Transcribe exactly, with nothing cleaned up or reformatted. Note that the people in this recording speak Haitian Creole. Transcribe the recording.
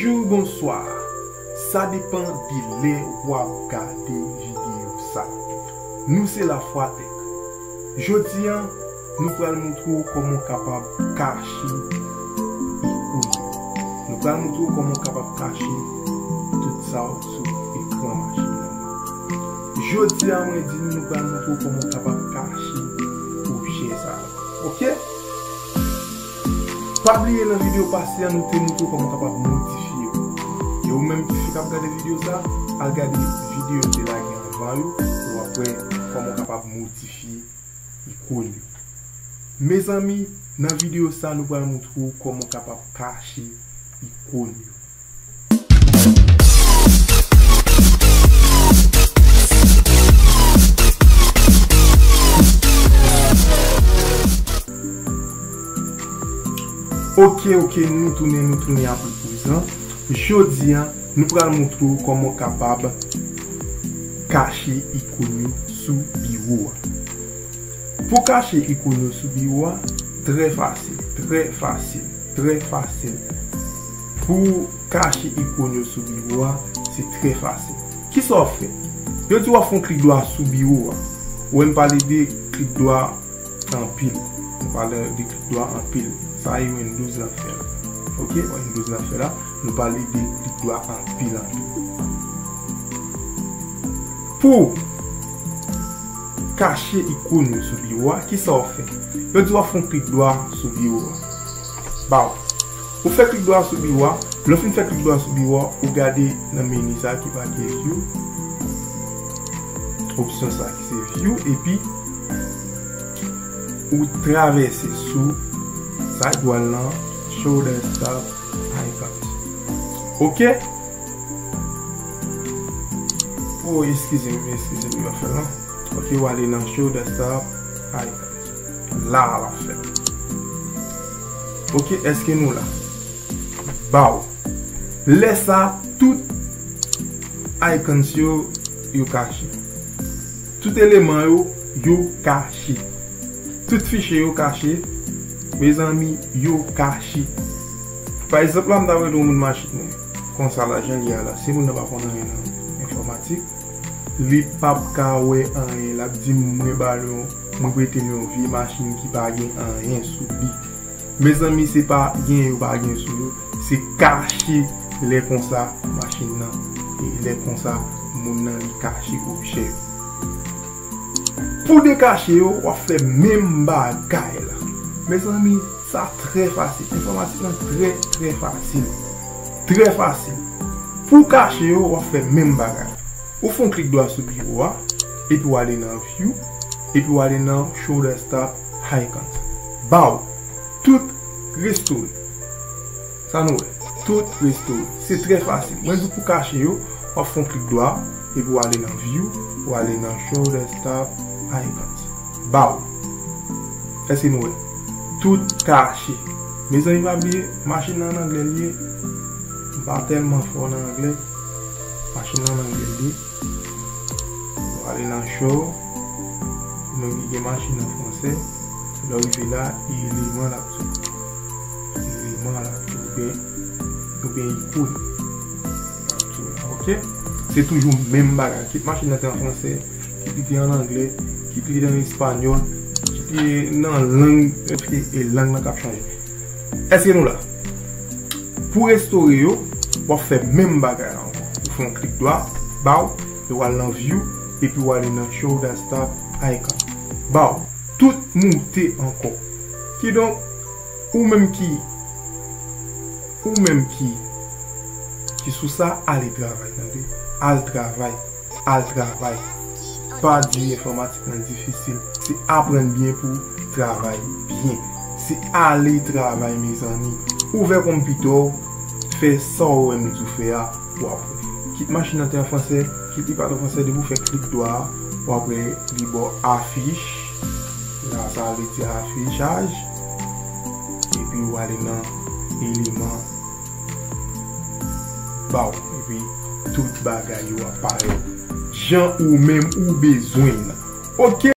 Bonjou, bonswa. Sa depann de lè w ap gade videyo sa. Nou se Lafwatèk. Jodi a, nou pral montre w kòman w kapab kache ikon yo. Nou pral montre w kòman w kapab kache tout sa w sou ekran machin nan. Jodi a, mwen di nou, nou pral montre w kòman w kapab kache objè sa yo. Oke? Pa bliye nan videyo pase a, nou te montre w kòman w kapab modifye yo. E ou menm ki fèk ap gade videyo sa, al gade videyo yo te lage anvan yo, pou w ap wè kòman w kapab modifye ikon yo. Mezanmi, nan videyo sa, nou pral montre w kòman w kapab kache ikon yo. Oke, oke, nou tounen, nou tounen apre prezan. Jodi a, nou pral montre w kòman w kapab kache ikon yo sou biwo a. Pou kache ikon yo sou biwo a, trè fasil, trè fasil, trè fasil. Pou kache ikon yo sou biwo a, se trè fasil. Kisa w ap fè? Yo di w ap fè yon klik dwa sou biwo a. Ou wè m pale de klik dwa anpil. M pale de klik dwa anpil. Sa e Windows lan fè la. Oke, Windows lan fè la. Nou pale de klik dwa anpil anpil. Pou kache ikon yo sou biwo a, kisa w ap fè? Yo di w ap fè yon klik dwa sou biwo a. Baw. Ou fè klik dwa sou biwo a. Lè w fin fè klik dwa sou biwo a, ou gade nan meni sa ki make View. Opsyon sa ki se View, epi ou travèse sou sa ki pral nan Show Desktop Icons. Oke? Oh, eskize m, eskize m, yo fè la. Oke, w ale nan Show Desktop Icons. La, l ap fèt. Oke, èske nou la? Baw. Lè sa, tout icons yo, yo kache. Tout eleman yo, yo kache. Tout fichye yo kache. Mezanmi, yo kache. Pa egzanp, la, m ta rele yon moun machin mwen. Konsa la, jan li a la. Si moun nan pa konn anyen nan enfòmatik, li p ap ka wè anyen. L ap di m, mwen ba l yon, mwen prete l yon vye machin ki pa gen anyen sou li. Mezanmi, se pa gen yo pa gen sou yo, se kache lè konsa machin nan, e lè konsa moun nan li kache objè yo. Pou dekache yo, w ap fè menm bagay la. Mezanmi, sa trè fasil. Enfòmatik lan trè, trè fasil. Trè fasil. Pou kache yo, w ap fè menm bagay. Ou fè yon klik dwa sou biwo a, epi w ale nan View, epi w ale nan Show Desktop Icons. Baw, tout restore. Sa nou wè, tout restore. Se trè fasil. Mwen di w pou kache yo, w ap fè yon klik dwa, epi w ale nan View, w ale nan Show Desktop Icons. Baw. Èske nou wè? Tout kache. Mezanmi, pa bliye, machin nan an anglè li ye. M pa tèlman fò nan anglè. Machin nan an anglè li ye. Ou ale nan Show. Ou menm ki gen machin an fransè, lè w rive la, eleman l ap di w. Eleman l ap di w, oubyen, oubyen ikon l ap di w la, oke? Se toujou menm bagay. Kit machin nan te an fransè, kit li te an anglè, kit li te an espanyòl, kit li nan lang, e lang nan k ap chanje. Èske nou la? Pou restore yo, w ap fè menm bagay la ankò. Ou fè yon klik dwa, baw, e w al nan View, epi w ale nan Show Desktop Icon. Baw, tout moute ankò. Kidonk, ou menm ki, ou menm ki, ki sou sa, ale travay, tande. Al travay. Al travay. Pa di enfòmatik lan difisil. Se aprann byen pou w travay byen. Se ale travay, mezanmi. Ouvè konpitè w, fè sa w wè m di w fè a, w ap wè. Kit machin nan te an fransè, kit li pa t an fransè, depi w fè klik dwa a, w ap wè li ba w afich. La, sa vle di afichaj. Epi w ale nan eleman ba w, epi tout bagay yo ap parèt jan ou menm ou bezwen l. Oke,